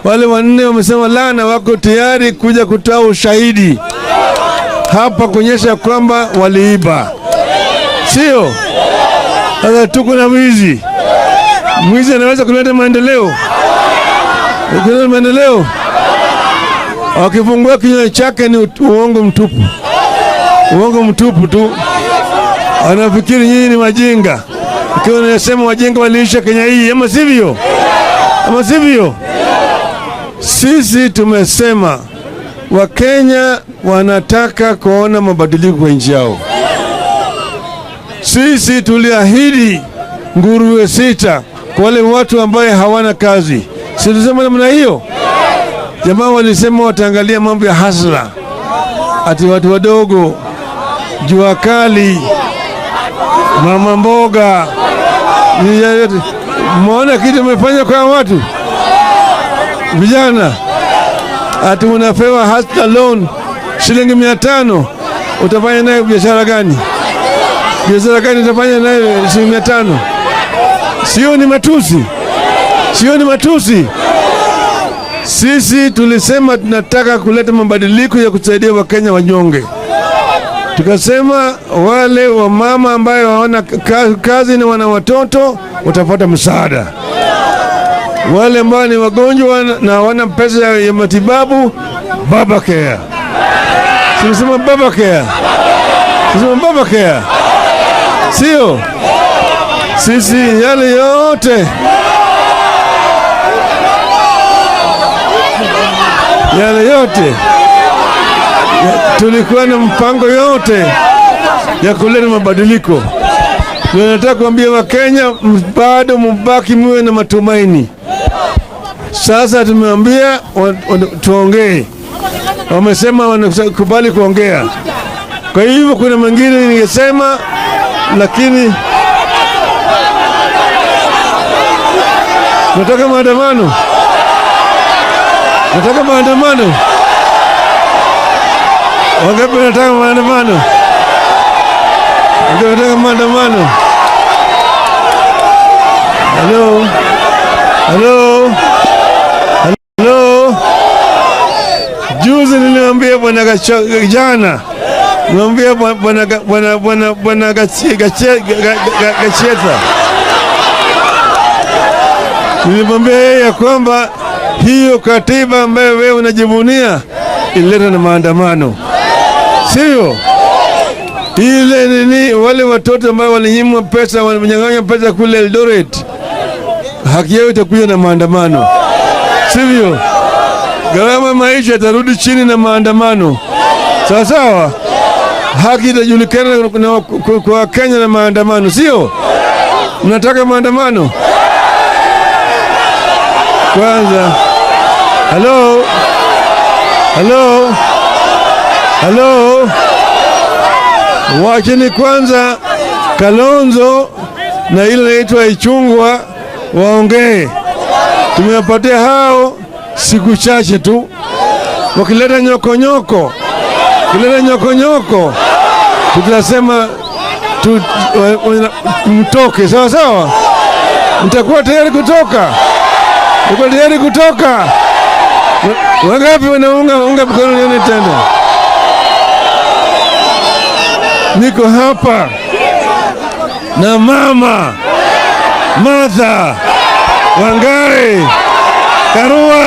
Wale wanne wamesema la, na wako tayari kuja kutoa ushahidi hapa kuonyesha kwamba waliiba, sio? Sasa tuko na mwizi. Mwizi anaweza kuleta maendeleo? Kuleta maendeleo? Akifungua kinywa chake ni uongo mtupu, uongo mtupu tu. Anafikiri nyinyi ni wajinga, ikiwa nasema wajinga waliisha Kenya hii, ama sivyo? Ama sivyo? Sisi tumesema Wakenya wanataka kuona mabadiliko kwa nchi yao. Sisi tuliahidi nguruwe 6 kwa wale watu ambaye hawana kazi. Si tulisema namna hiyo? Jamaa walisema wataangalia mambo ya hasla, ati watu wadogo, jua kali, mama mboga. Mwaona kitu umefanya kwa watu vijana, ati unapewa hustler loan shilingi 500, utafanya nayo biashara gani? Biashara gani utafanya nayo shilingi 500? Sio ni matusi? Sio ni matusi? Sisi tulisema tunataka kuleta mabadiliko ya kusaidia Wakenya wanyonge. Tukasema wale wamama ambayo hawana kazi na wana watoto watapata msaada. Wale ambao ni wagonjwa na hawana pesa ya matibabu, baba care. Tulisema baba care. Tulisema baba care. Sio? Sisi yale yote, yale yote tulikuwa na mpango yote ya kuleta mabadiliko. Tunataka kuambia Wakenya bado mbaki muwe na matumaini. Sasa tumeambia tuongee. Wamesema wanakubali kuongea. Kwa hivyo kuna mengine ningesema, lakini nataka maandamano. Nataka maandamano. Wangapi wanataka maandamano? Wangapi wanataka maandamano? Hello? Hello? Hello? Juzi niliambia bwana jana, nilimwambia bwana Gacheta. Nilimwambia yeye ya kwamba hiyo katiba ambayo wewe unajivunia ilileta na maandamano. Sio? Ile nini, wale watoto ambao walinyimwa pesa, walinyang'anywa pesa kule Eldoret, haki yao itakuja na maandamano. Sivyo? Gharama maisha itarudi chini na maandamano. Sawa sawa? Haki itajulikana kwa Kenya na maandamano, sio? Mnataka maandamano? Kwanza. Hello? Hello? Hello? Wacheni kwanza Kalonzo na ile inaitwa Ichung'wah waongee. Tumewapatia hao siku chache tu. Wakileta nyokonyoko, wakileta nyokonyoko, tutasema mtoke. Sawa sawa? Mtakuwa tayari kutoka? Mko tayari kutoka? Wangapi wanaunga mkono nione tena? Niko hapa na mama Martha Wangari Karua.